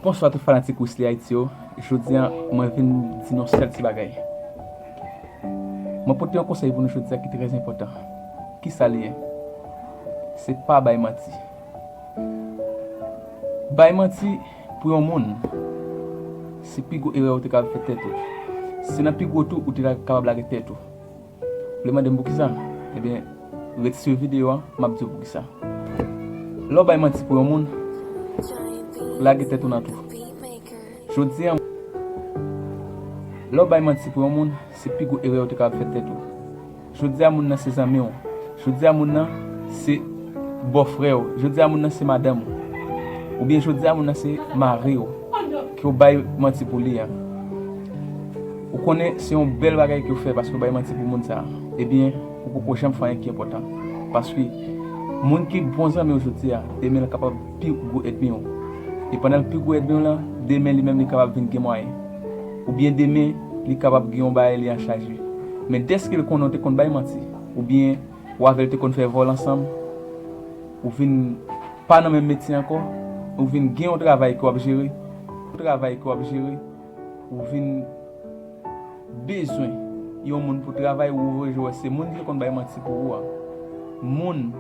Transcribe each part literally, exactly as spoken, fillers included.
Bonswa tout fanatik Wesley Haïti yo. Jodi a, mwen vin di nou sèl ti bagay. Mwen pote yon konsèy pou nou jodi a ki trè enpòtan. Ki sa li ye? Se pa bay manti. Bay manti pou yon moun, se pi gwo erè ou te kapab fè tèt ou. Se nan pi gwo tou ou te la-, kapab lage tèt ou. Ou vle mande m poukisa? Ebyen, ret swiv videyo a, m ap di w poukisa. Lè w bay manti pou yon moun, lage tèt ou nan twou. Jodi a, lè w bay manti pou yon moun, se pi gwo erè ou te kapab fè tèt ou. Jodi a, moun nan se zanmi w. Jodi a, moun nan se bòfrè w. Jodi a, moun nan se madanm ou. Oubyen jodi a, moun nan se mari w. Ke w bay manti pou li a. Ou konnen se yon bèl bagay ke w fè paske w bay manti pou moun sa a. Ebyen, ou poko janm fè anyen ki enpòtan. Paske moun ki bon zanmi w jodi a, demen l kapab pi gwo ènmi w. E pandan l pi gwo ènmi w lan, demen li menm li kapab vin gen mwayen. Oubyen demen, li kapab gen yon bagay li an chaje. Men dèske l konnen w te konn bay manti, oubyen ou avè l te konn fè vòl ansanm, ou vin pa nan menm metye ankò, ou vin gen yon travay ke w ap jere, yon travay ke w ap jere, ou vin bezwen yon moun pou travay, ou vle jwe se moun ki te konn bay manti pou ou a. Moun,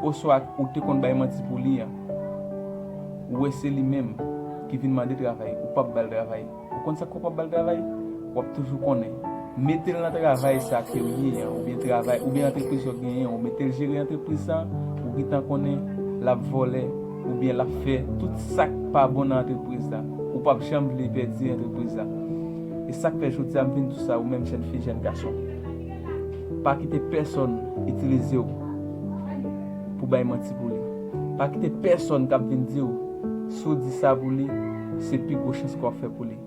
oswa ou te konn bay manti pou li a, ou wè se li menm ki vin mande travay, ou p ap ba l travay. Ou konn sa k fè w p ap ba l travay? W ap toujou konnen. Mete l nan travay sa ke w ye an, oubyen travay, oubyen antrepriz w genyen, ou mete l jere antrepriz sa, ou gentan konnen l ap vòlè, oubyen l ap fè tout sa k pa bon nan antrepriz la. Ou p ap janm vle pèdi antrepriz la. E sa k fè jodi a m vin di w sa, ou menm jèn fi, jèn gason. Pa kite pèsonn itilize w pou bay manti pou li. Pa kite pèsonn k ap vin di w, si w di sa pou li, se pi gwo chans ke w ap fè pou li.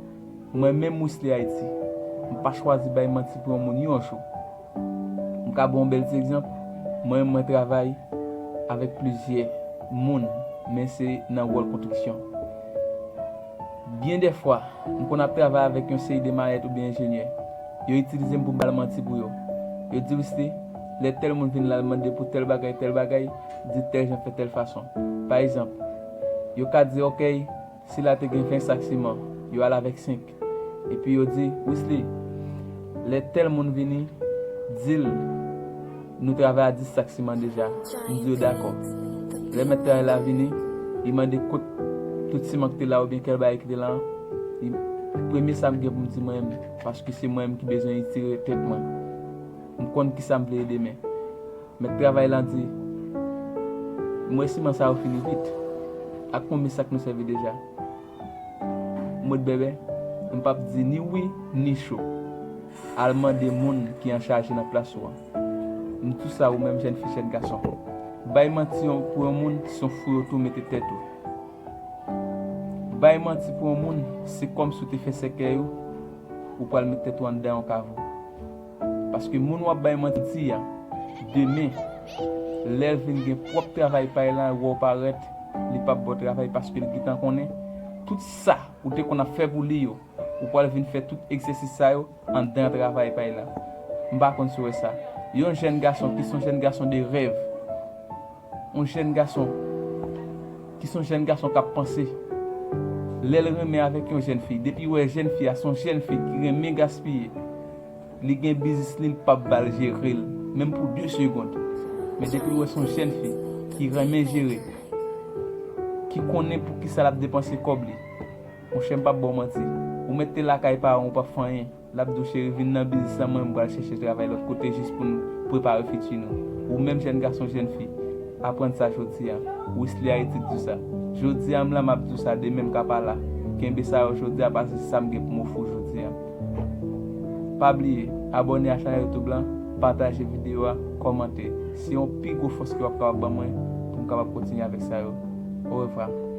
Mwen menm Wesley Haïti, m pa chwazi bay manti pou yon moun yon jou. M ka ba w yon bèl ti egzanp, mwen menm mwen travay avèk plizyè moun, men se nan wòl konstriksyon. Byen dè fwa, m konn ap travay avèk yon seri de mayèt oubyen enjenyè. Yo itilize m pou m ba l manti pou yo. Yo di, Wesley, lè tèl moun vin la, l mande pou tèl bagay, tèl bagay, di tèl jan, fè tèl fason. Pa egzanp, yo ka di, ok, sila te gen ven sak siman, yo al avèk senk. Epi yo di, Wesley, lè tèl moun vini, di l nou travay a dis sak siman deja. M di yo dakò. Lè mèt travay la vini, li mande kot tout siman ki te la oubyen kèl bagay ki te la an. Li, premye sa m gen pou m di mwen menm, paske se mwen menm ki bezwen itire tèt mwen. M konn kisa m vle demen. Mèt travay la di, m wè siman sa yo fini vit. Ak konbyen sak nou sèvi deja? M ret bèbè, m p ap di ni wi, ni cho. Al mande moun ki an chaje nan plas ou an. M di w sa, ou menm jèn fi, jèn gason. Bay manti yon, pou yon moun, se yon fouye w tou mete tèt ou. Bay manti pou yon moun, se kòmsi w te fè sèkèy ou, ou pral met tèt ou anndan yon kavo. Paske moun w ap bay manti a, demen, lè l vin gen pwòp travay pa l la, wè w parèt, li p ap ba w travay paske l gentan konnen tout sa ou te konn ap fè pou li yo, ou pral vin fè tout egzèsis sa yo anndan travay pa l la. M pa konn si w wè sa. Yon jèn gason ki se yon jèn gason de rèv, yon jèn gason ki se yon jèn gason k ap panse. Lè l renmen avèk yon jèn fi, depi w wè jèn fi a se yon jèn fi ki renmen gaspiye, li gen biznis li, l p ap ba l jere l, menm pou de segonn. Men depi l wè se yon jèn fi ki renmen jere, ki konnen poukisa l ap depanse kòb li, monchè, m p ap ba w manti. Ou mèt te lakay paran w, ou p ap fè anyen. L ap di w, cheri, vin nan biznis lan, mwen, m pral chèche travay lòt kote jis pou n prepare fiti nou. Ou menm jèn gason, jèn fi, aprann sa jodi a. Wesley Haïti di w sa. Jodi a, m la, m ap di w sa, demen m ka pa la. Kenbe sa yo jodi a, paske se sa m gen pou m ofri w jodi a. Pa bliye, abòne a chanèl YouTube lan, pataje videyo a, kòmante. Se yon pi gwo fòs ke w ap kapab ban mwen pou m kapab kontinye avèk sa yo. Orevwa.